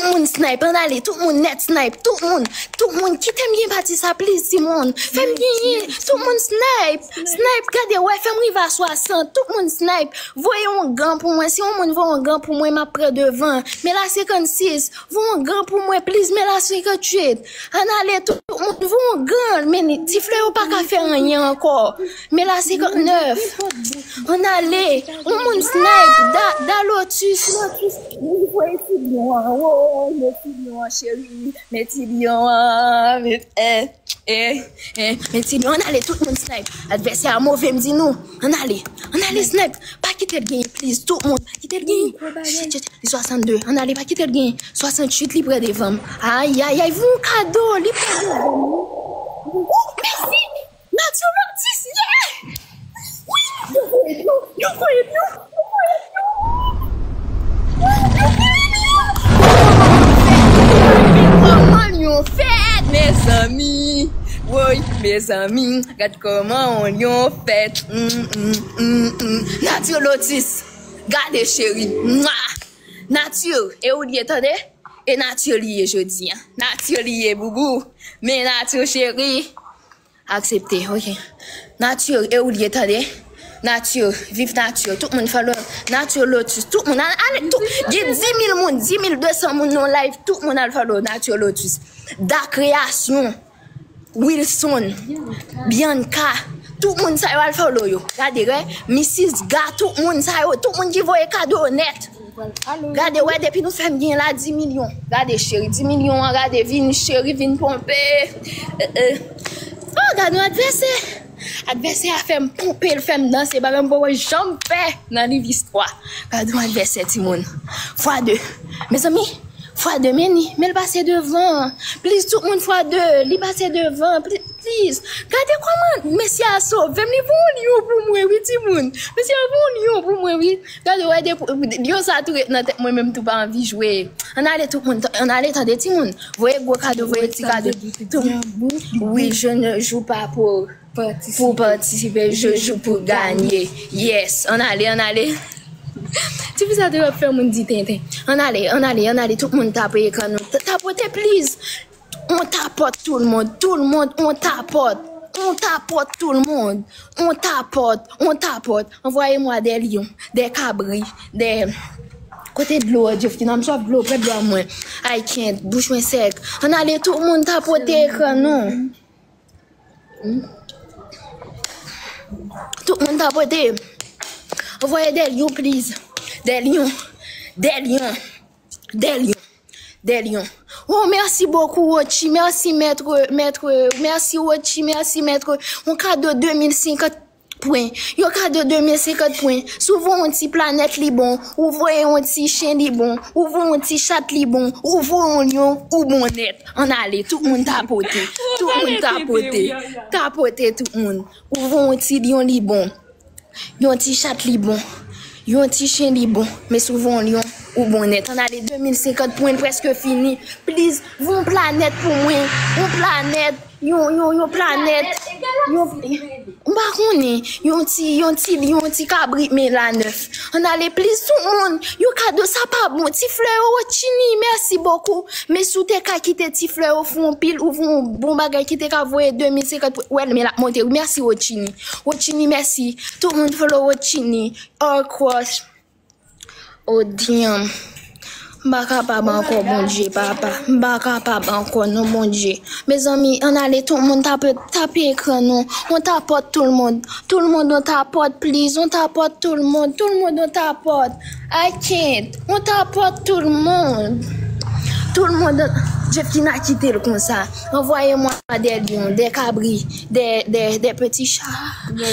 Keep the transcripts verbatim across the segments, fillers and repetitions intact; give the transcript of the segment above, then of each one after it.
moun snipe, ann ale, tout moun nèt snipe, tout moun, tout moun, kite m gen pati sa, please, timoun. Fè m genyen, tout moun snipe, snipe, gade, wè, fè m rive a swasant, tout moun snipe. Voye yon gan pou mwen, si yon moun voye yon gan pou mwen, m ap pran devan. Men la senkannsis, voye yon gan pou mwen, please, men la senkannwit. Ann ale, tout moun, voye yon gan, men ti flè yo pa ka fè anyen ankò. Men la senkannèf. Ann ale, yon moun snipe, da, da Lotus, Lotus. Li voye ti lyon an, woy, men ti lyon an, cheri, men ti lyon an, men, eh, eh, eh, men ti lyon, ann ale, tout moun snipe. Advèsè a move, m di nou, ann ale, ann ale, snipe, pa kite l genyen, please, tout moun, pa kite l genyen. Shit, shit, li swasannde, ann ale, pa kite l genyen, swasannwit, li pran devan m. Ay, ay, ay, voye yon kado, li pran devan m. Oh, mèsi! Nature Lotus, yeah! Wi, yo voye lyon, yo voye lyon, yo voye lyon! Yo voye lyon! Kòman lyon fèt, mezanmi? Woy, mezanmi, gad kòman yon lyon fèt. Mm, mm, mm, mm. Nature Lotus, gade cheri. Mwa! Nature, e ou li ye, tande? E Nature li ye jodi a. Nature li ye, boubou. Men Nature cheri. Aksepte, ok. Nature, e ou li ye, tande? Nature, viv Nature. Tout moun follow Nature Lotus. Tout moun, ale, ale, tout, gen dis mil moun, dis mil de san moun nan live. Tout moun al follow Nature Lotus. Da Création, Wilson, Bianca. Tout moun sa yo al follow yo. Gade, wè, Missis Ga, tout moun sa yo. Tout moun ki voye kado nèt. Gade, wè, depi nou fè m gen la dis milyon. Gade, cheri, dis milyon an, gade, vin, cheri, vin ponpe. Eh, eh. Oh, gade yon advèsè. Advèsè a fè m ponpe, l fè m danse, bagay m poko janm fè nan liv istwa. Gade yon advèsè, timoun. Fwa de. Mezanmi, fwa de, men li, men l pase devan. Please, tout moun, fwa de, li pase devan. Please. Gade kòman mesye a sove m, li voye yon lyon pou mwen, wi, timoun. Mesye a voye yon lyon pou mwen, wi. Gade, wè, depi lyon sa tou ret nan tèt mwen, menm tou pa anvi jwe. Ann ale, tout moun, ann ale, tande, timoun. Voye gwo kado, voye ti kado. Tou, oui, je ne joue pas pour, pour participer, je joue pour gagner. Yes, ann ale, ann ale. Ti fi sa te ap fè moun di tenten. Ann ale, ann ale, ann ale, tout moun tape ekran nou. Ta-, tapote, please. On tapote tout le monde, tout le monde, on tapote, on tapote tout le monde, on tapote, on tapote. Envoyez-moi des lions, des cabris, des... Kote dlo a, Jeffkina? M swaf dlo, prè dlo a mwen. I can't, bouch mwen sèk. Ann ale, tout moun tapote ekran nou. Tout moun tapote. Envoyez des lions, please. Des lions, des lions, des lions. Des lions. Oh, merci beaucoup, Rochi. Merci, maître, maître. Merci, Rochi. Merci, maître. Yon kado de mil senkant pwen. Yon kado de mil senkant pwen. Si w voye yon ti planèt, li bon. Ou voye yon ti chen, li bon. Ou voye yon ti chat, li bon. Ou voye yon lyon, ou bon nèt. Ann ale, tout moun tapote. Tout moun tapote. Tapote, tout moun. Ou voye yon ti lyon, li bon. Yon ti chat, li bon. Yon ti chen, li bon. Men si w voye yon lyon, ou bon nèt. Ann ale, de mil senkant pwen, l prèske fini. Please, voye yon planèt pou mwen. Yon planèt, yon, yon, yon planèt. Yon, m pa konnen. Yon ti, yon ti, yon ti kabrit, men la nèf. Ann ale, please, tout moun. Yon kado, sa pa bon. Ti flè yo, Rochini, merci beaucoup. Men si w te ka kite ti flè yo fè yon pil, ou fè yon bon bagay ki te ka voye de mil senkant, wè l, men l ap monte wi. Mèsi, Rochini. Rochini, mèsi. Tout moun follow Rochini. All cross. Oh, damn. M pa kapab ankò, Bondye, papa. M pa kapab ankò, non, Bondye. Mezanmi, ann ale, tout moun tape, tape ekran nou. On tapote tout le monde. Tout le monde, on tapote, please. On tapote tout le monde. Tout le monde, on tapote. I can't. On tapote tout le monde. Tout le monde, Jeffkina, kite l konsa. Envoyez-moi des lions, des cabris, des, des, des petits chats,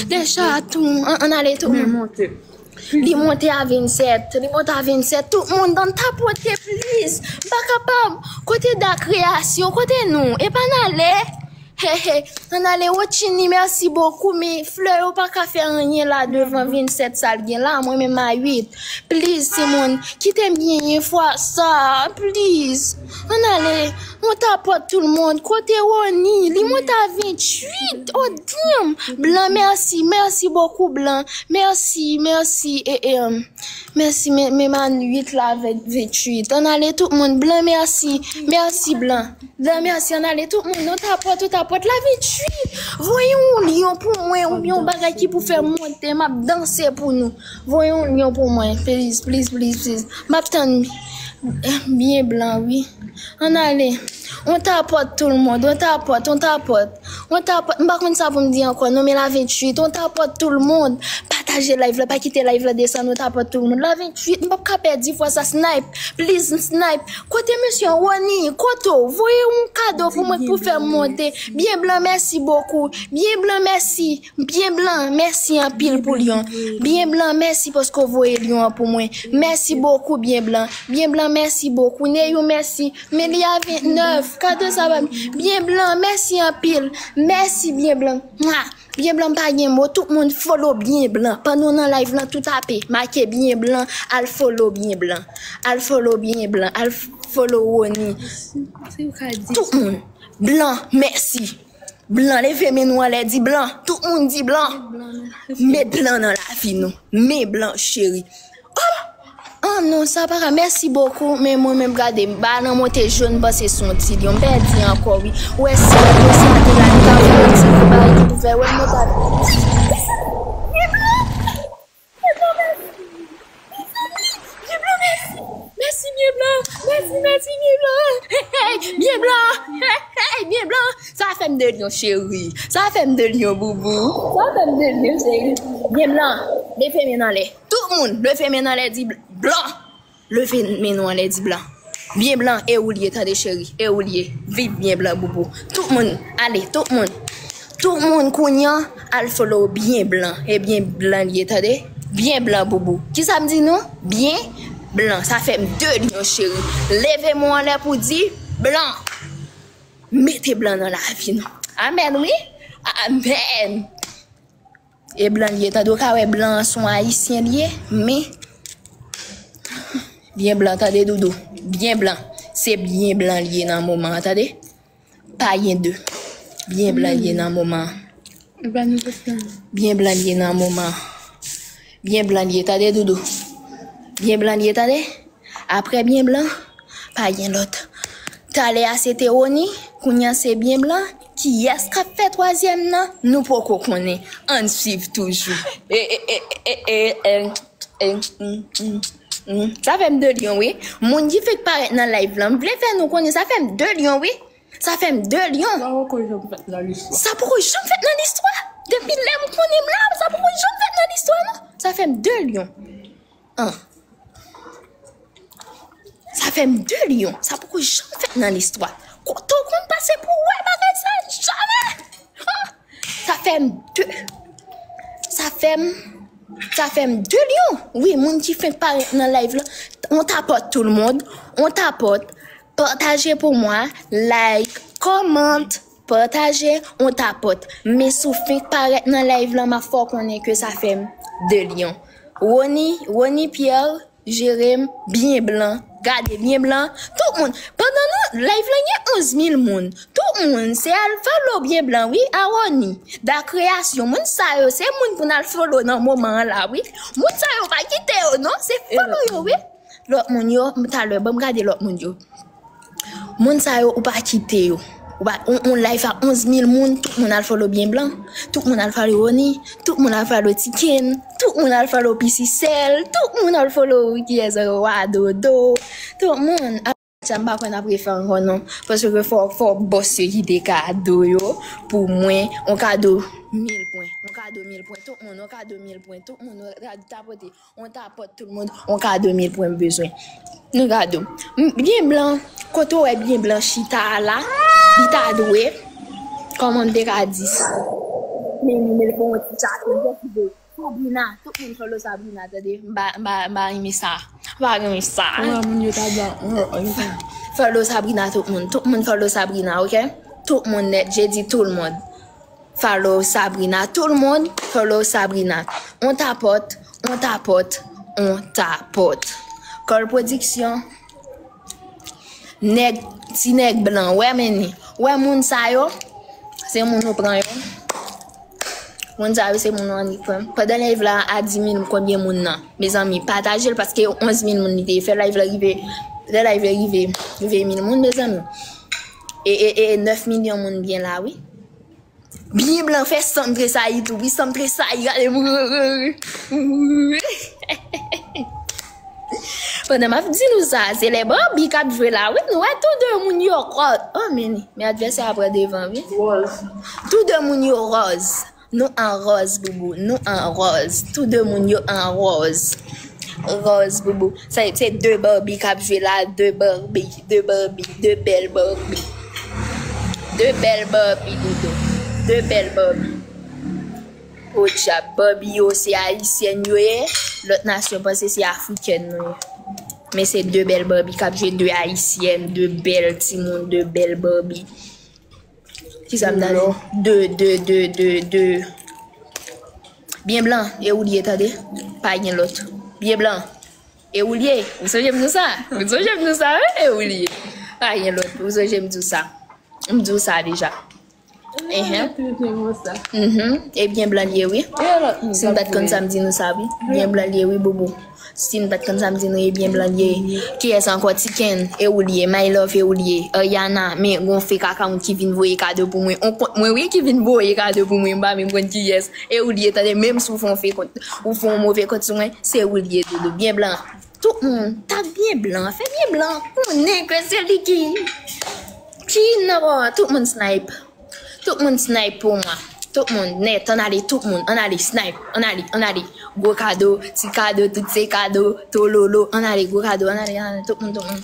des chatons. Ann, ann ale, tout le monde. Li monte a vennsèt, li monte a vennsèt. Tout moun, ann tapote, please. M pa kapab. Kote Da Création? Kote nou? Epa n ale. He, he. Ann ale, Rochini, mèsi bokou, men flè yo pa ka fè anyen la devan vennsèt sa l gen la. Mwen menm a uit. Please, timoun, kite m genyen fwa sa. Please. Ann ale. On tapòt tout le monde. Kote Rony? Li monte a venntuit. Oh, damn. Blan, merci. Merci beaucoup, Blan. Merci, merci. E, e, um, merci, men, men man uit la avèk venntuit. Ann ale tout moun. Blan, merci. Merci, Blan. Blan, merci. Ann ale tout moun. On tapòt, on tapòt. La venntuit. Voye yon lyon pou mwen oubyen yon bagay ki pou fè m monte. M ap danse pou nou. Voye yon lyon pou mwen. Please, please, please, please. M ap tann byen Blan, wi. Ann ale. On tapòt tout le monde, on tapòt, on tapòt, on tapòt. M pa konn sa pou m di ankò, non, men la venntuit, on tapòt tout le monde. Pataje live la, pa kite live la desann, on tapòt tout le monde. La venntuit, m p ap ka pèdi fwa sa, snipe, please, snipe. Kote mesye Rony, kote w? Voye yon kado pou mwen pou fè m monte. Byen Blan, merci beaucoup. Byen Blan, merci. Byen Blan, mèsi anpil pou lyon. Byen Blan, mèsi paske w voye lyon an pou mwen. Mèsi bokou, Byen Blan. Byen Blan, mèsi bokou. Neyou, mèsi. Men li a vennèf. Kado sa pa m. Byen Blan, mèsi anpil. Mèsi, Byen Blan. Mwa. Byen Blan, m pa gen mo. Tout moun follow Byen Blan. Pandan w nan live lan, tou tape. Make Byen Blan. Al follow Byen Blan. Al follow Byen Blan. Al follow Rony. Tout moun. Blan, mèsi. Blan, leve men nou anlè, di blan. Tout moun di blan. Met blan nan lavi nou. Men blan, cheri. Oh! Ah non, sa pa ka. Mèsi bokou, men mwen menm gade, m pa nan monte jòn, m panse se yon ti lyon. M pèdi ankò, wi. Ou wè, si lè konsa te la, li ka voye yon ti kou bagay ki pou fè, wè, m monte avèk. Byen blan, mèsi. Mèsi, byen blan. Mèsi, mèsi, mèsi, byen blan. Hey, hey, byen blan. Hey, hey, byen blan. Sa fè m de lyon, cheri. Sa fè m de lyon, boubou. Sa fè m de lyon, cheri. Byen blan. Leve men n anlè. Tout moun, leve men n anlè, di bl-, blan. Leve men nou anlè, di blan. Byen blan, e ou l ye, tande, cheri. E ou l ye. Viv byen blan, boubou. Tout moun, ale, tout moun. Tout moun kounye a, al follow byen blan. E byen blan l ye, tande. Byen blan, boubou. Kisa m di nou? Byen blan. Sa fè m de lyon, cheri. Leve men w anlè pou di blan. Mete blan nan lavi nou. Amèn, wi. Amèn. E blan l ye, tande, w ka wè blan an se yon ayisyen l ye, men byen blan, tande, doudou. Byen blan. Se byen blan l ye nan moman an, tande. Pa gen de. Byen blan l ye nan moman an. Byen blan l ye nan moman an. Byen blan l ye, tande, doudou. Byen blan l ye, tande. Apre byen blan, pa gen lòt. Talè a se te Rony, kounye a se byen blan. Kiyès k ap fè twazyèm nan? Nou poko konnen. Ann swiv toujou. E, e, e, e, e, e, e, mm, mm, mm. Sa fè m de lyon, wi. Moun ki fenk parèt nan live lan, m vle fè nou konnen, sa fè m de lyon, wi. Sa fè m de lyon. Sa poko janm fèt nan listwa. Sa poko janm fèt nan listwa. Depi lè m konnen m la, sa poko janm fèt nan listwa, non. Sa fè m de lyon. An. Sa fè m de lyon. Sa poko janm fèt nan listwa. Kote w konn pase pou w wè bagay sa? Jamè! An. Sa fè m de. Sa fè m. Sa fè m de lyon. Wi, moun ki fenk parèt nan live lan. On tapòt tout le monde. On tapòt. Pataje pou mwen. Like, comment, pataje, on tapòt. Men si w fenk parèt nan live lan, m ap fè w konnen ke sa fè m de lyon. Rony, Rony Pierre, Jerem, byen blan. Gade, byen blan. Tout moun. Pandan nou, live lan gen onz mil moun. Tout moun, se al follow byen blan, wi, a Rony. Da Création. Moun sa yo, se moun pou n al follow nan moman an la, wi. Moun sa yo pa kite yo, non. Se follow yo, wi. Lòt moun yo, m talè, ban m gade lòt moun yo. Moun sa yo, ou pa kite yo. Ou pa, on, on live a onz mil moun, tout moun al follow byen blan. Tout moun al follow Rony. Tout moun al follow Tiken. Tout moun al follow P C Cell. Tout moun al follow kiyès ankò, Wa Dodo. Tout moun. Sa m pa kwè n ap refè ankò non. Paske fò, fò bòs yo kite kado yo pou mwen. On kado mil pwen. On kado mil pwen. Tout moun, on kado mil pwen. Tout moun, on kado tapote. On tapòt tout moun, on kado mil pwen m bezwen. Nou gade. M, byen blan, kote w wè byen blan chita a la, li ta dwe, kòman m te ka di sa? Men, men, men, bon, ti chato, bon, ti bon. Sabrina, tout moun follow Sabrina, tande? M ba, m ba, m ba renmen sa. M ba renmen sa. Wè, moun yo ta ba, wè, wè, wè. Follow Sabrina, tout moun. Tout moun follow Sabrina, ok? Tout moun nèt, je di tout le monde. Follow Sabrina. Tout le monde, follow Sabrina. On tapòt, on tapòt, on tapòt. Kòl Pwodiksyon. Nèg Ti nèg blan, wè men ni. Wè moun sa yo, se moun ou pran yo. Moun sa yo se moun ou annik pran. Pandan live la a di mil konbyen moun nan? Mezanmi, pataje l paske onz mil moun li te ye. Fè live la rive, fè live la rive, rive mil moun, mezanmi. E, e, e nèf milyon moun gen la, wi. Byen blan fè sanm tresayi tou, wi, sanm tresayi, gade m. Pandan m ap di nou sa, se lè Barbie k ap jwe la, wi, nou wè tou de moun yo ròz. Oh, men, men advèsè a pran devan, wi. Ròz. Tou de moun yo ròz. Nou an ròz, boubou, nou an ròz. Tou de moun yo an ròz. Ròz, boubou. Sa, se de Barbie k ap jwe la, de Barbie, de Barbie, de bèl Barbie. De bèl Barbie, doudou. De bèl Barbie. O dyab, Barbie yo se ayisyèn yo ye, lòt nasyon panse se afrikèn nou ye. Men se de bèl Barbie k ap jwe, de ayisyèn, de bèl timoun, de bèl Barbie. Kisa m ta di? De, de, de, de, de. Byen blan, e ou l ye, tande? Pa gen lòt. Byen blan, e ou l ye. Ou sonje m di w sa? Ou sonje m di w sa, wi? E ou l ye. Pa gen lòt. Ou sonje m di w sa? M di w sa deja. Enhen. Mhm. E byen blan l ye, wi. Si n pa t konn sa m di nou sa, wi. Byen blan l ye, wi, boubou. Si n pa t konn sa m di nou, e byen blan l ye. Kiyès ankò? Tiken, e ou l ye. My love, e ou l ye. Ariana, men gon fake account ki vin voye kado pou mwen. On kont mwen, wi, ki vin voye kado pou mwen. M pa menm konn kiyès. E ou l ye, tande, menm si w fè on fake kont, ou fè on move kont sou mwen, se ou l ye, doudou. Byen blan. Tout moun, tag byen blan. Fè byen blan konnen ke se li ki, ki nan, tout moun snipe. Tout moun snipe pou mwen. Tout moun, nèt, ann ale, tout moun, ann ale, snipe, ann ale, ann ale. Gwo kado, ti kado, tout se kado, tololo, ann ale, gwo kado, ann ale, ann ale, tout moun, tout moun.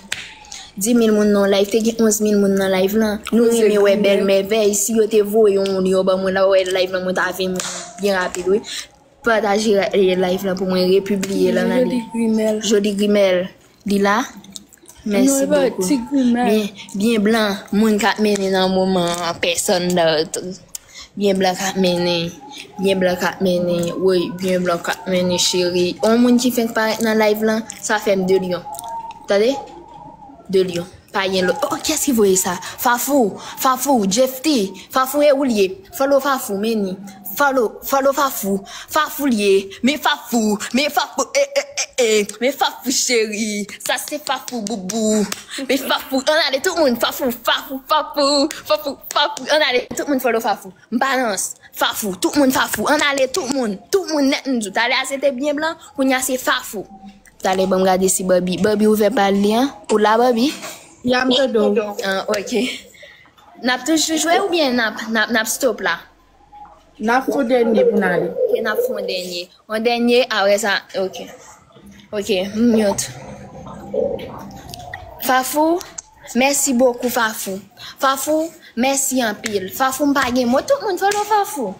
Dis mil moun nan live, te gen onz mil moun nan live lan. Nou renmen wè bèl mèvèy. Si yo te voye yon moun yo ban mwen la, wè live lan, mwen ta vin byen rapid, wi. Pataje la-, eh, live lan pou mwen, repibliye l, ann ale. Joli Grimèl. Joli Grimèl. Li la? Mèsi bokou. Byen, byen blan, moun k ap mennen nan moman an, pèsonn dòt. Byen blan k ap mennen. Byen blan k ap mennen. Woy, byen blan k ap mennen, cheri. On moun ki fenk parèt nan live lan, sa fè m de lyon. Tande? De lyon. Pa gen lòt. Oh, kiyès ki voye sa? Fafou, Fafou, Jeffty, Fafou, e ou l ye? Follow Fafou, men ni. Follow, follow Fafou. Fafou l ye. Men Fafou, men Fafou, eh, eh, eh, eh. Men Fafou cheri. Sa se Fafou boubou. Men Fafou, ann ale tout moun. Fafou, Fafou, Fafou, Fafou, Fafou. Ann ale tout moun follow Fafou. M pa nan Fafou, tout moun Fafou. Ann ale tout moun. Tout moun nèt m di w. Talè a se te byen blan, kounye a se Fafou. Talè ban m gade si Barbie. Barbie ouvè pal li an. Ou la, Barbie? Ya, m tande w. Ah, ok. N ap toujou jwe oubyen n ap, n ap, n ap stop la? N ap fè yon dènye pou n ale. Ok, n ap fè yon dènye. Yon dènye, apre sa, ok. Ok, m mute. Fafou, mèsi bokou, Fafou. Fafou, mèsi anpil. Fafou, m pa gen mo. Tout moun follow Fafou.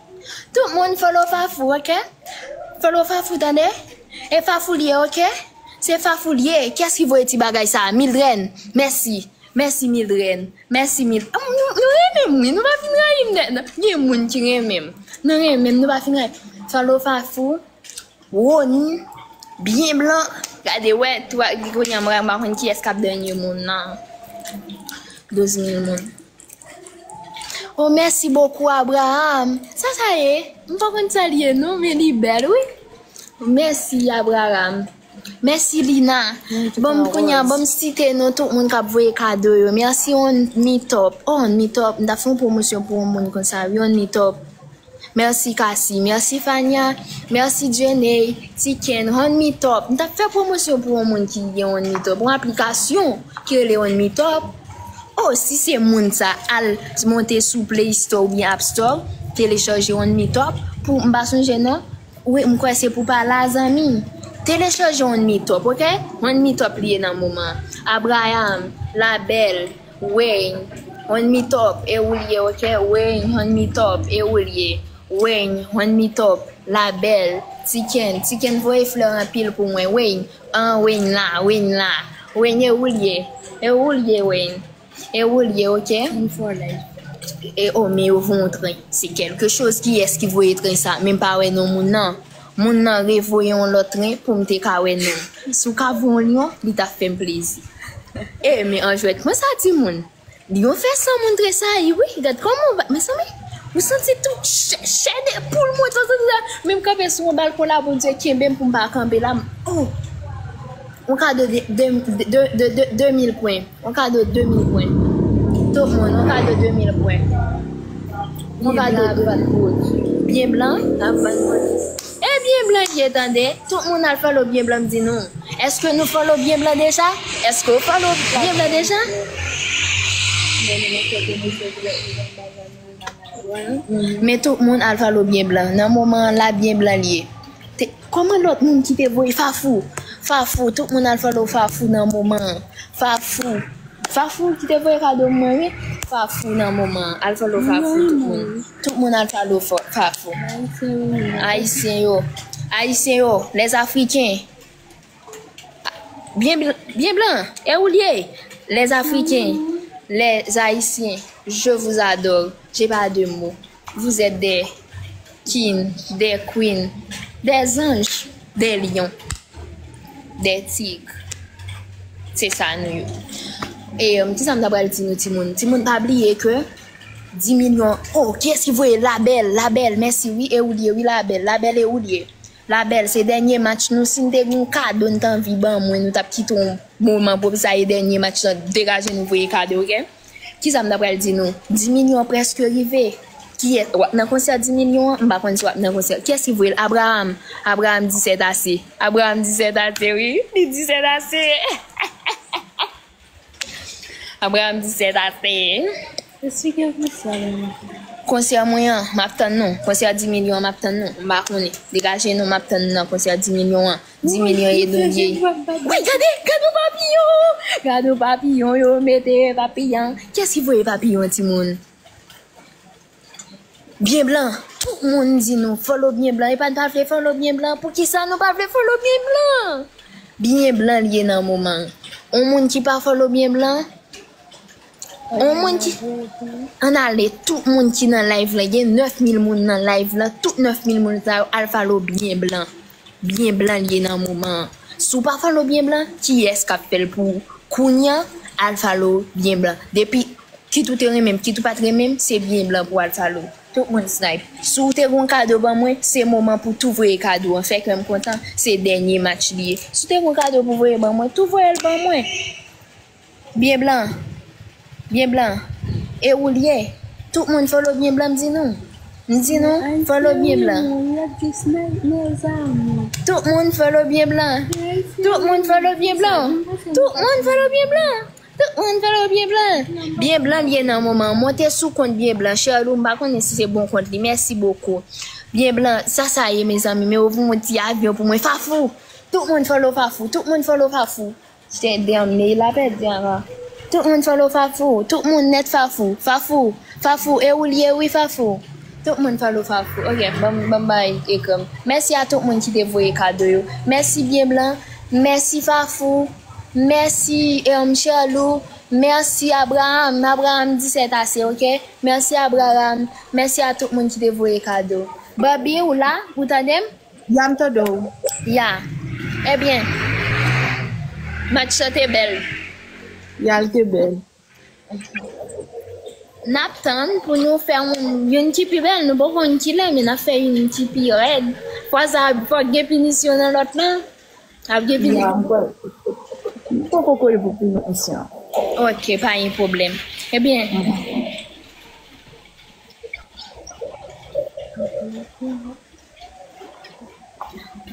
Tout moun follow Fafou, ok? Follow Fafou, tande? E Fafou l ye, ok? Se Fafou l ye. Kiyès ki voye ti bagay sa? Mildren, mèsi. Mèsi, Mildren. Mèsi, Mil-, ah, nou, nou renmen m, wi. Nou pa fin rayi m nèt, non. Gen moun ki renmen m. Nou renmen m, nou pa fin rayi m. Follow Fafou. Rony, byen blan. Gade, wè, twa, kounye a, m pa konn kiyès k ap dènye moun nan. Douz mil moun. Oh, mèsi bokou, Abraham. Sa, sa ye? M pa konn sa l ye, non, men li bèl, wi. Mèsi, Abraham. Mèsi, Lina. Bon, kounye a, bon, m site non tout moun k ap voye kado yo. Mèsi, On Me Top. Oh, On Me Top. M t ap fè yon pwomosyon pou yon moun konsa, wi, On Me Top. Mèsi, Cassie. Mèsi, Fania. Mèsi, Djeney. Tiken. On Me Top. M t ap fè pwomosyon pou yon moun ki gen On Me Top. Yon aplikasyon ki rele On Me Top. Oh, si se moun sa, al monte sou Play Store oubyen App Store, telechaje On Me Top pou, m pa sonje non. Wi, m kwè se pou pale a zanmi. Telechaje On Me Top, ok? On Me Top li ye nan moman an. Abraham, Labèl, Wayne, On Me Top, e ou l ye, ok? Wayne, On Me Top, e ou l ye. Wayne, On Me Top, Labèl, Tiken. Tiken voye flè anpil pou mwen. Wayne, an, Wayne la, Wayne la. Wayne, e ou l ye? E ou l ye, Wayne? E ou l ye, ok? E o, men yo voye yon tren. Se kèlke choz. Kiyès ki voye tren sa? Men m pa wè non moun nan. Moun nan revoye yon lòt tren pou m te ka wè non. Si w ka voye yon lyon, li t ap fè m plezi. E, men an jwèt, mwen sa timoun. Li yon fè san moun tresayi, wi. Gad kòman w va, mezanmi, ou santi tout chè, chè de poul monte, santi sa. Men m kanpe sou yon balkon la, Bondye kenbe m pou m pa kanpe la. Oh! Yon kado de, de, de, de, de, de mil pwen. Yon kado de mil pwen. Tout moun, yon kado de mil pwen. Yon kado de byen blan. E byen blan ye, tande. Tout moun al follow byen blan, m di nou. Èske nou follow byen blan deja? Èske w follow byen blan deja? Men tout moun al follow byen blan. Nan moman an la, byen blan li ye. Te, kòman lòt moun ki te voye Fafou? Fafou, tout moun al follow Fafou nan moman an. Fafou. Fafou ki te voye kado mwen, wi. Fafou nan moman an. Al follow Fafou, tout moun. Tout moun al follow Fa-, Fafou. Ayisyen yo. Ayisyen yo. Les Africains. Byen bl-, byen blan, e ou l ye? Les Africains, les Haïtiens, je vous adore, j'ai pas de mots. Vous êtes des kings, des queens, des anges, des lions, des tigres. Se sa nou ye. E, um, kisa m ta pral di nou, timoun? Timoun, pa bliye ke dis milyon. Oh, kiyès ki voye? Labèl, Labèl, mèsi, wi, e ou l ye, wi, Labèl, Labèl, e ou l ye? Labèl, se dènye match nou. Si n te gen yon kado n t anvi ban mwen, nou t ap kite yon moman pou sa e dènye match lan. Degaje nou voye kado, oke? Kisa m ta pral di nou? Dis milyon prèske rive. Kiyès, w ap nan konsè dis milyon an? M pa konn si w ap nan konsè. Kiyès ki voye l? Abraham. Abraham di sèt ase. Abraham di sèt ase, wi. Li di sèt ase. Abraham di sèt ase. Esplike konsè la. Konsè mwen an, m ap tann nou. Konsè dis milyon an, m ap tann nou. M pa konnen. Degaje nou, m ap tann nou nan konsè dis milyon an. Dis milyon e nou ye. Wi, gade, gade yon papiyon. Gade yon papiyon, yo mete papiyon. Kiyès ki voye papiyon, timoun? Byen blan. Tout moun di nou follow byen blan. E pa n pa vle follow byen blan. Poukisa nou pa vle follow byen blan? Byen blan li ye nan moman an. On moun ki pa follow byen blan, on moun ki, ann ale, tout moun ki nan live lan, gen nèf mil moun nan live lan, tout nèf mil moun sa yo al follow byen blan. Byen blan li ye nan moman an. Si w pa follow byen blan, kiyès k ap fè l pou ou? Kounye a, al follow byen blan. Depi, kit ou te renmen m, kit ou pa t renmen m, se byen blan pou w al follow. Tout moun snipe. Si w te gon kado ban mwen, se moman pou tou voye kado an. Fè kè m kontan, se dènye match li ye. Si w te gon kado pou voye ban mwen, tou voye l ban mwen. Byen blan. Byen blan. E ou l ye? Tout moun follow byen blan, m di nou. M di nou, follow byen blan. Tout moun follow byen blan. Tout moun follow byen blan. Tout moun follow byen blan. Tout moun follow byen blan. Byen blan li ye nan moman an. Monte sou kont byen blan. Sherlou, m pa konnen si se bon kont li. Mèsi bokou. Byen blan, sa sa ye, mezanmi. Men ouvri yon ti avyon pou mwen. Fafou. Tout moun follow Fafou. Tout moun follow Fafou. Se dènye la pèdi ankò. Tout moun follow Fafou. Tout moun nèt Fafou. Fafou. Fafou, e ou l ye wi, Fafou. Tout moun follow Fafou. Ok, ban m, ban m bay ekran m. Mèsi a tout moun ki te voye kado yo. Mèsi byen blan. Mèsi Fafou. Mèsi, em, Sherlou. Mèsi Abraham. Abraham disèt ase, ok? Mèsi Abraham. Mèsi a tout moun ki te voye kado. Bobby, ou la? Ou tande m? Ya, m tande w. Ya. Ebyen, match lan te bèl. Ya, l te bèl. N ap tann pou nou fè yon, youn ki pi bèl. Nou poko konn kilè, men n ap fè youn ki pi rèd. Fwa sa, fòk gen pinisyon nan lòt lan. Ap gen pinisyon. Ya, m kwè. M poko konnen pou pinisyon. Ok, pa gen pwoblèm. Ebyen,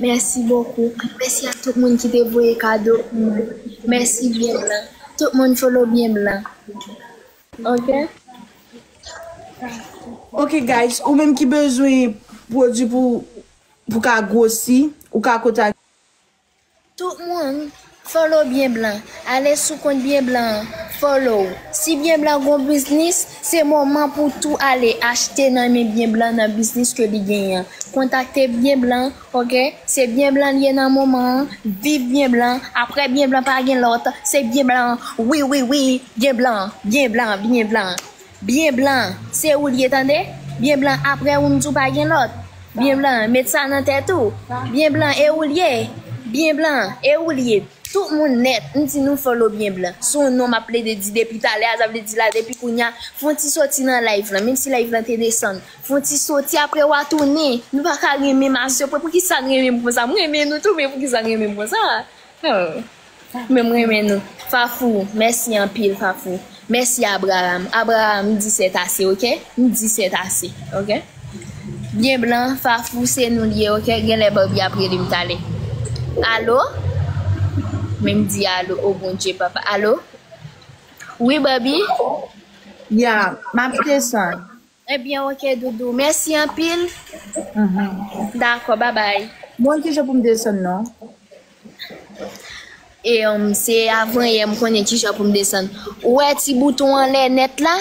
mèsi bokou. Mèsi a tout moun ki te voye kado pou mwen. Mèsi byen blan. Tout moun follow byen blan. Ok? Ok, guys, ou menm ki bezwen pwodui pou, pou ka gwosi, ou ka kontakte. Tout moun, follow byen blan. Ale sou kont byen blan an, follow. Si byen blan gon biznis, se moman pou tou ale achte nan men byen blan nan biznis ke li genyen an. Kontakte byen blan, ok? Se byen blan li ye nan moman an. Viv byen blan. Apre byen blan pa gen lòt. Se byen blan. Wi, wi, wi. Byen blan, byen blan, byen blan. Byen blan, se ou l ye, tande? Byen blan, apre ou m di w pa gen lòt. Byen blan, met sa nan tèt ou. Byen blan, e ou l ye? Byen blan, e ou l ye? Tout moun nèt, m di nou follow Byen Blan. Se yon non m ap plede di depi talè a, sa vle di la depi kounye a, fè yon ti soti nan live lan, menm si live lan te desann. Fè yon ti soti, apre w a tounen. Nou pa ka renmen m asepre. Poukisa n renmen m konsa? M renmen nou tou, men poukisa n renmen m konsa? Oh. Men m renmen nou. Fafou, mèsi anpil, Fafou. Mèsi, Abraham. Abraham, m di sètase, oke? M di sètase, oke? Byen Blan, Fafou, se nou l ye, oke? Genlè Barbie ap rele m talè. Alo? Men m di alo, o Bondye, papa. Alo? Wi, Barbie? Ya, m ap desann. Ebyen, oke, doudou. Mèsi anpil. Mhm. Dakò, babay. Mwen, ki jan pou m desann non? E, um, se avanyè m konnen ki jan pou m desann. Ou wè ti bouton anlè nèt la?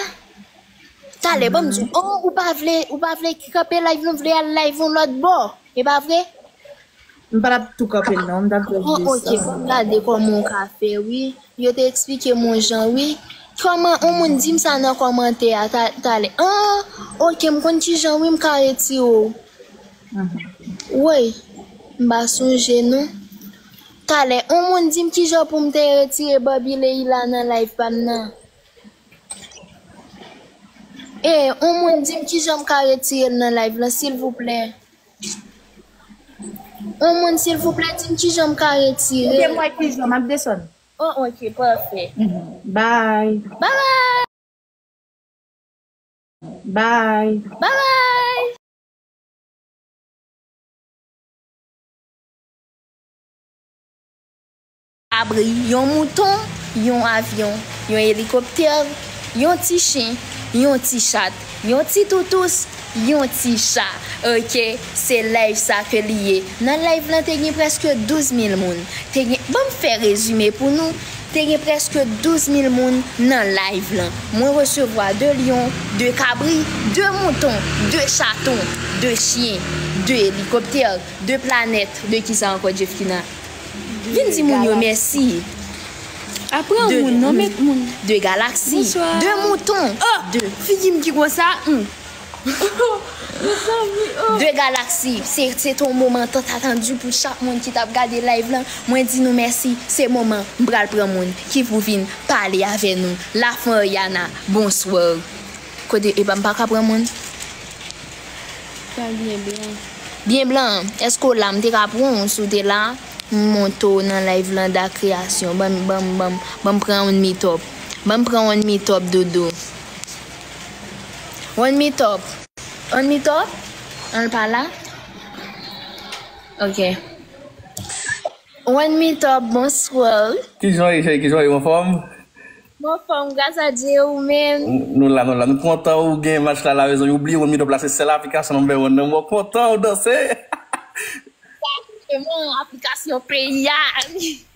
Talè, ban m di w, oh, ou pa vle, ou pa vle kanpe live, nou vle al live yon lòt bò. E pa vre? M pa t ap tou kanpe l non, m t ap jis Oh, ok, desann. Fò m gade kòman w ka fè, wi. Yo te eksplike m yon jan, wi. Kòman, yon moun di m sa nan kòmantè a ta- talè. Ah, ok, m konn ki jan, wi, m ka retire w. Mhm. Woy, m pa sonje, non. Talè, yon moun di m ki jan pou m te retire Barbie Leila nan live pa m nan. E, yon moun di m ki jan m ka retire l nan live lan, silvouplè. Yon moun, silvouplè, di m ki jan m ka retire. Ok, mwen ki jan, m ap desann. Oh, ok, pafè. Mhm. Bye. Bye bye. Bye. Bye bye. Abri, yon mouton, yon avyon, yon elikoptè, yon ti chen, yon ti chat, yon ti toutous, yon ti cha. Ok, se live sa ke li ye. Nan live lan te gen prèske douz mil moun. Te gen, ban m fè rezime pou nou. Te gen prèske douz mil moun nan live lan. Mwen resevwa de lyon, de kabri, de mouton, de chaton, de chyen, de elikoptè, de planèt, de kisa ankò, Jeffkina? Vin di moun yo mèsi. Aprann moun, non, met moun. De galaksi, de mouton, oh, de figi m ki konsa, hmm. Mezanmi, oh. De galaksi, se, se te yon moman tant attendu pou chak moun ki t ap gade live lan. Mwen di nou mèsi, se moman m pral pran moun ki pou vin pale avè nou. Lafan Rihanna, bonsoir. Kote, epa m pa ka pran moun? Sa byen blan. Byen blan, èske w la? M te ka pran w si w te la. M monte w nan live lan da kreyasyon. Ban m, ban m, ban m, ban m pran yon meet up. Ban m pran yon meet up, doudou. One meet up. One meet up? An l pa la? Ok. One meet up, bonsoir. Kijan w ye, cheri? Kijan w ye, anfòm? Mwen anfòm, gras a Dye, ou menm? Nou la, nou la. Nou kontan ou gen match la, la rezon. Ou bliye one meet up la, se sèl aplikasyon number one nan. Mwen kontan ou danse. Egzakteman, aplikasyon peyi a.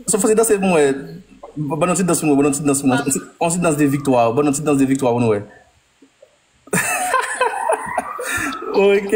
Sou fè danse pou mwen. Ban nou ti dans pou mwen, ban nou ti dans pou mwen. On ti, on ti dans de viktwa, ban nou ti dans de viktwa pou nou wè. Ok.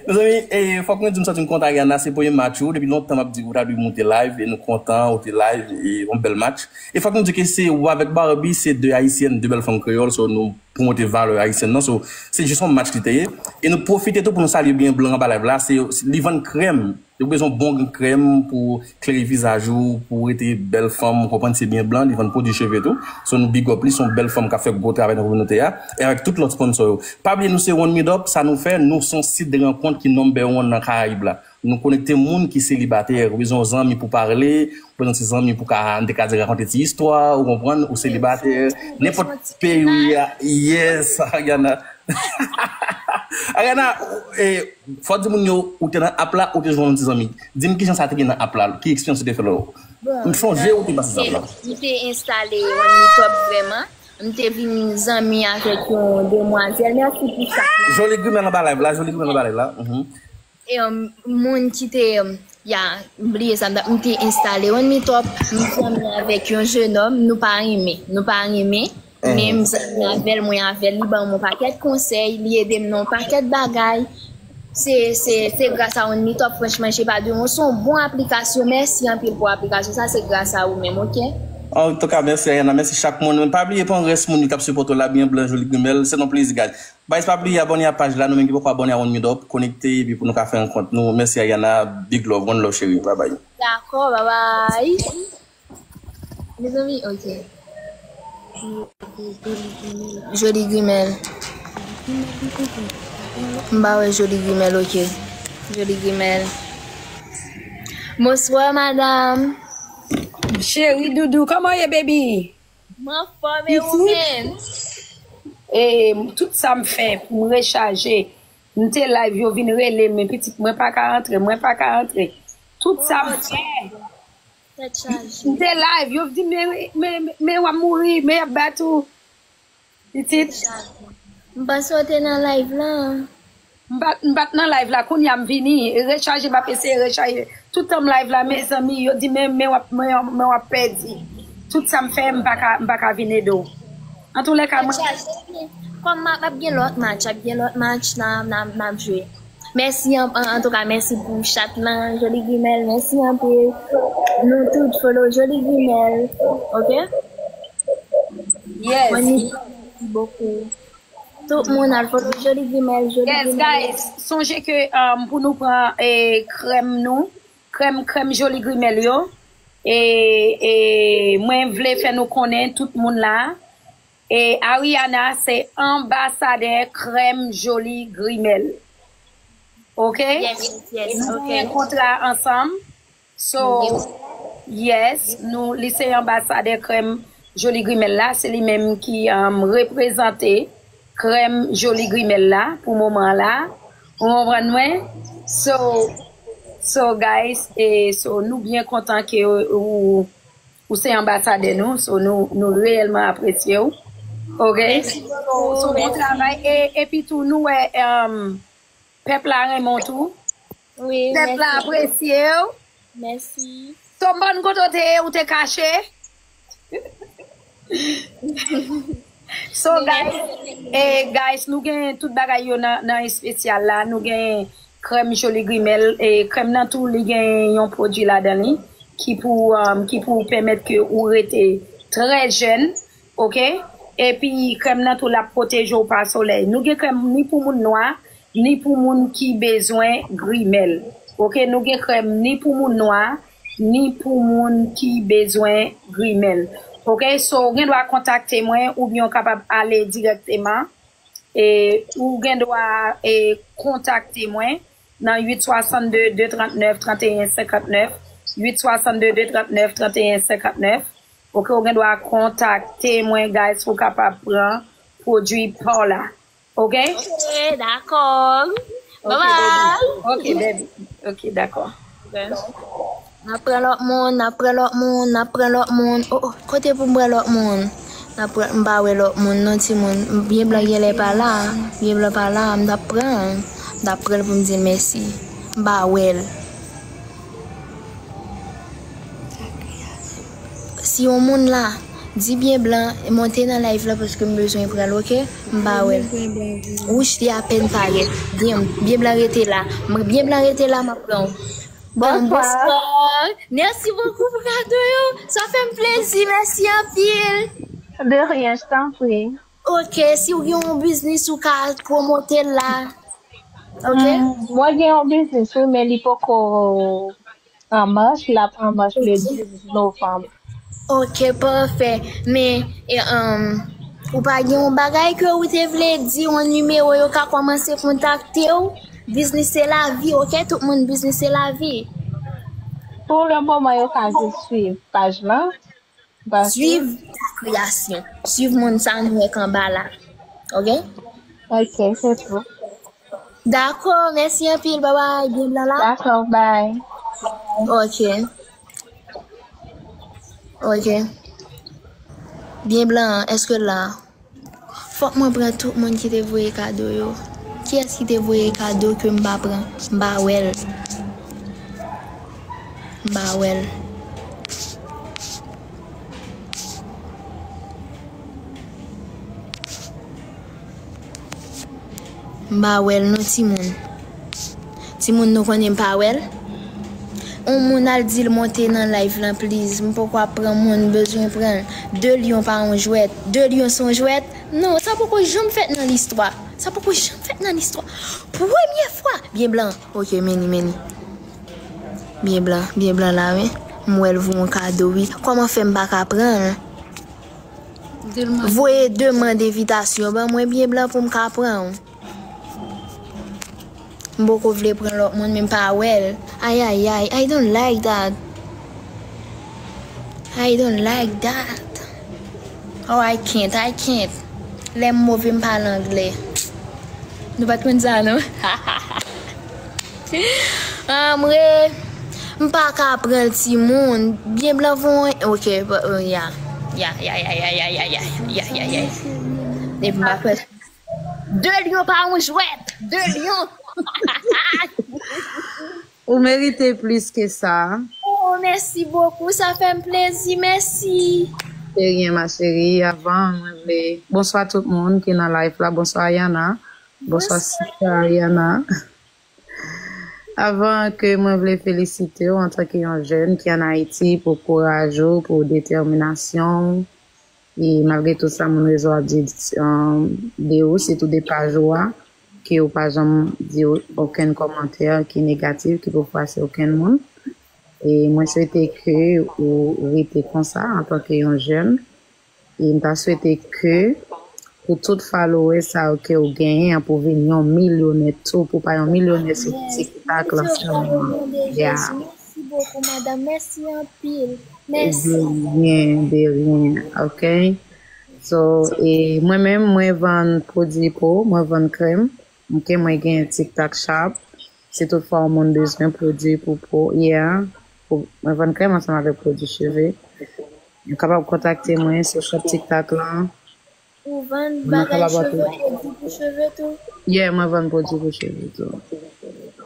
Mezanmi, eh, fòk mwen di m santi m kontan Ariana, se premye match ou. Depi lontan m ap di ou ta dwe monte live, e nou kontan ou te live, e yon bèl match. E fòk nou di ke se ou avèk Barbie, se de ayisyèn, de bèl fanm kreyòl, so nou pwomote valè ayisyèn nan. So, se jis yon match li te ye. E nou pwofite tou pou nou salye Byen Blan anba live la. Se, li vann krèm. Ou bezwen bon krèm pou klere vizaj ou, pou rete bèl fanm, ou konprann, se Byen Blan, li vann pwodui cheve tou. So nou big up li, se yon bèl fanm k ap fè gwo travay nan kominote a, e avèk tout lòt sponsor yo. Pa bliye nou se One Meet Up, sa nou fè, nou se yon sit de rankont ki number one nan Karayib la. Nou konekte moun ki selibatè, ou bezwen yon zanmi pou pale, ou bezwen ti zanmi pou ka, n te ka di rakonte ti istwa, ou konprann, ou selibatè, nenpòt peyi a, yes, Ariana. Ariana, eh, fò di moun yo, ou te nan app la, ou te jwenn yon ti zanmi. Di m kijan sa te gen nan app la, ki eksperyans ou te fè la? M sonje ou te pase sa la. M te enstale One Meet Up vrèman. M te vin zanmi avèk yon demwazèl. Mèsi pou sa. Joli grimèl anba live la, joli grimèl anba live la. Mhm. E, um, moun ki te, um, ya, m bliye sa, m ta- m te enstale One Meet Up, m zanmi avèk yon jenòm, nou pa renmen, nou pa renmen, men m zanmi avè l, mwen avè l, li ban m yon pakèt konsèy, li ede m nan yon pakèt bagay. Se, se, se gras a One Meet Up, franchman, se pa de yon, se yon bon aplikasyon, mèsi anpil pou aplikasyon sa, se gras a ou menm, ok? Antouka, mèsi Ariana, mèsi chak moun. Men pa bliye pran rès moun yo k ap sipòte w la, Byen Blan, joli grimèl, se yon plezi, guys. Guys, pa bliye abòne a paj la, nou menm ki poko abòne a One Meet Up, konekte epi pou nou ka fè rankont nou. Mèsi Ariana, big love, one love cheri, bye bye. Dakò, bye bye. Mezanmi, ok. Joli grimèl. M pa wè joli grimèl, ok. Joli grimèl. Bonswa, madam. Cheri doudou, kòman w ye, baby? M anfòm e ou menm? E, tout sa m fè pou m rechaje. M te live, yo vin rele m, men pitit mwen pa ka antre, mwen pa ka antre. Tout sa m fè. Tèt chaje. M te live, yo di, men, men, men w ap mouri, men y ap bat ou. Pitit. M panse w te nan live la. M pa, m pa t nan live la, kounye a m vini, rechaje, m ap eseye rechaje. Tout tan m live la, mezanmi, yo di, men, men w ap, men, men w ap pèdi. Tout sa m fè, m pa ka, m pa ka vin ede w. Antoulèka, mwen. Kòm m ap gen lòt match, ap gen lòt match, n a, n a, n ap jwe. Mèsi an, an, antouka, mèsi pou chat lan, Joli Grimèl, mèsi anpil. Nou tout follow Joli Grimèl, ok? Yes. Mwen, mèsi bokou. Tout moun al follow Joli Grimèl, Joli Grimèl. Yes, guys, sonje ke um, pou nou pran eh, krèm nou, krèm, krèm Joli Grimèl yo, e, e mwen vle fè nou konnen tout moun la, e Ariana se anbasadè krèm Joli Grimèl. Ok? Yes, yes, yes, e nou ok. Gen kontra ansanm. So, yes, nou, li se anbasadè krèm Joli Grimèl la. Se li menm ki um, reprezante krèm Joli Grimèl la pou moman la. Ou konprann mwen? So, so guys, e so nou byen kontan ke ou, ou se anbasadè nou. So nou, nou reyèlman apresye w. Ok? So, so bon travay. E, epi tou, nou wè um, pèp la renmen w tou. Wi, pèp la apresye w. Mèsi. So, m pa konn kote w te ye, ou te kache. So, guys, eh, guys, nou gen tout bagay yo nan, nan espesyal la. Nou gen krèm Joli Grimèl. E krèm nan tou, li gen yon pwodui ladan li ki pou, um, ki pou pèmèt ke ou rete trè jèn, ok? Epi krèm nan tou, l ap pwoteje w pa solèy. Nou gen krèm ni pou moun nwa, ni pou moun ki bezwen grimèl. Ok, nou gen krèm ni pou moun nwa, ni pou moun ki bezwen grimèl. Ok, so ou gen dwa kontakte mwen oubyen ou kapab ale dirèkteman. E ou gen dwa e, kontakte mwen nan uit swasann de, de trant nèf, trant e en senkant nèf, uit swasann de, de trant nèf, trant e en senkant nèf. Ok, ou gen dwa kontakte mwen, guys, pou w kapab pran pwodui pa w la. Ok? Ok, dakò. Ok, bye bye. Ok, baby. Ok, dakò. Ok. N ap pran lòt moun, n ap pran lòt moun, n ap pran lòt moun. Oh, oh, kote pou m pran lòt moun? N ap pran, m pa wè lòt moun non, timoun. Byen blan genlè pa la. Byen blan pa la, m t ap pran l. M t ap pran l pou m di l mèsi. M pa wè l. Si yon moun la, di byen blan, monte nan live la paske m bezwen pran l, ok? M pa wè l. Wouch, li apèn parèt. Byen, byen blan rete la. M, byen blan rete la, m ap pran w. Bonswa. Bonswa. Mèsi bokou pou kado yo. Sa fè m plezi. Mèsi anpil. De rien, je t'en prie. Ok, si w gen yon biznis ou ka pwomote l la. Ok? Mm, mwen gen yon biznis, wi, men li poko an mach, l ap an mach le dis novanm. Ok, pafè. Men, e, um, ou pa gen yon bagay ke ou te vle di, yon nimewo yo ka kòmanse kontakte w? Biznis se lavi, ok? Tout moun, biznis se lavi. Pou le moman, yo ka jis swiv paj lan. Swiv la kreyasyon. Swiv moun sa nou wè k anba la. Ok? Ok, se tou. Dakò, mèsi anpil, babay, byen blan la. Dakò, bye. Ok. Ok. Byen blan, èske l la? Fòk mwen pran tout moun ki te voye kado yo. Kiyès ki te voye kado ke m pa pran? M pa wè l. M pa wè l. M pa wè l non, timoun. Timoun, nou konnen m pa wè l. On moun al di l monte nan live lan, please. M poko ap pran moun, m bezwen pran l. De lyon pa yon jwèt. De lyon se yon jwèt? Non, sa poko janm fèt nan listwa. Sa poko janm fèt nan listwa. Premye fwa. Byen blan. Ok, men li, men li. Byen blan, byen blan la, wi. M wè l voye yon kado, wi. Kòman fè m pa ka pran l? Voye demann envitasyon ban mwen byen blan pou m ka pran l. M poko vle pran lòt moun, men m pa wè l. Ay, ay, ay, I don't like that. I don't like that. Oh, I can't, I can't. Lè m move, m pale anglè. Nou pa t konn sa, non? Anmwe, m pa ka pran l, timoun. Byen blan von, ok, ya, ya, ya. Epi m pa kwè. De lyon pa yon jwèt. De lyon. Ou merite plis ke sa. Oh, mèsi bokou. Sa fè m plezi. Mèsi. De rien, ma chérie. Avan, mwen vle. Bonswa tout moun ki nan live la. Bonswa, Ayana. Bonswa, sista Ayana. Avan ke mwen vle felisite w antanke yon jèn ki ann Ayiti pou kouraj ou, pou detèminasyon w. E malgre tout sa moun rezo ap di de ou, sitou de paj ou a, ke ou pa janm di okenn kòmantè ki negatif, ki pou fwase okenn moun. E mwen swete ke ou rete konsa antanke yon jèn. E m ta swete ke pou tout followers sa yo ke ou genyen an, pou vin yon milyonè tou, pou pa yon milyonè sou TikTok lan sèlman. Yeah. Mèsi bokou, madanm. Mèsi anpil. Mèsi. De rien, de rien. Ok. So, e mwen menm, mwen vann pwodui po, mwen vann krèm. Ok, mwen gen TikTok shop. Si toutfwa yon moun bezwen pwodui pou po, yeah. Pou, mwen vann krèm ansanm avèk pwodui cheve. Yo kapab kontakte mwen sou shop TikTok lan. Ou vann bagay cheve, pwodui pou cheve tou? Yeah, mwen vann pwodui pou cheve tou.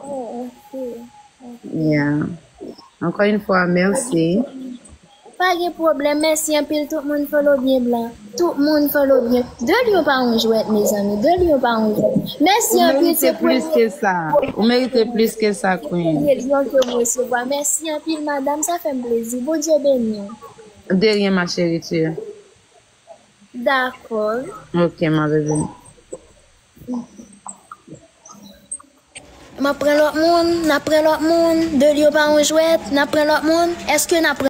Oh, ok. Yeah. Encore une fois, merci. Pa gen pwoblèm, mèsi anpil, tout moun follow byen blan. Tout moun follow byen. De lyon pa yon jwèt, mezanmi. De lyon pa yon jwèt. Mèsi anpil, se plis ke sa. Ou merite plis ke sa, Queen. De lyon ke m resevwa. Mèsi anpil, madanm, sa fè m plezi. Bondye beni w. De rien, ma chérie, tu. Dakò. Ok, ma bebe. M ap pran lòt moun, n ap pran lòt moun. De lyon pa yon jwèt, n ap pran lòt moun. Èske n ap pran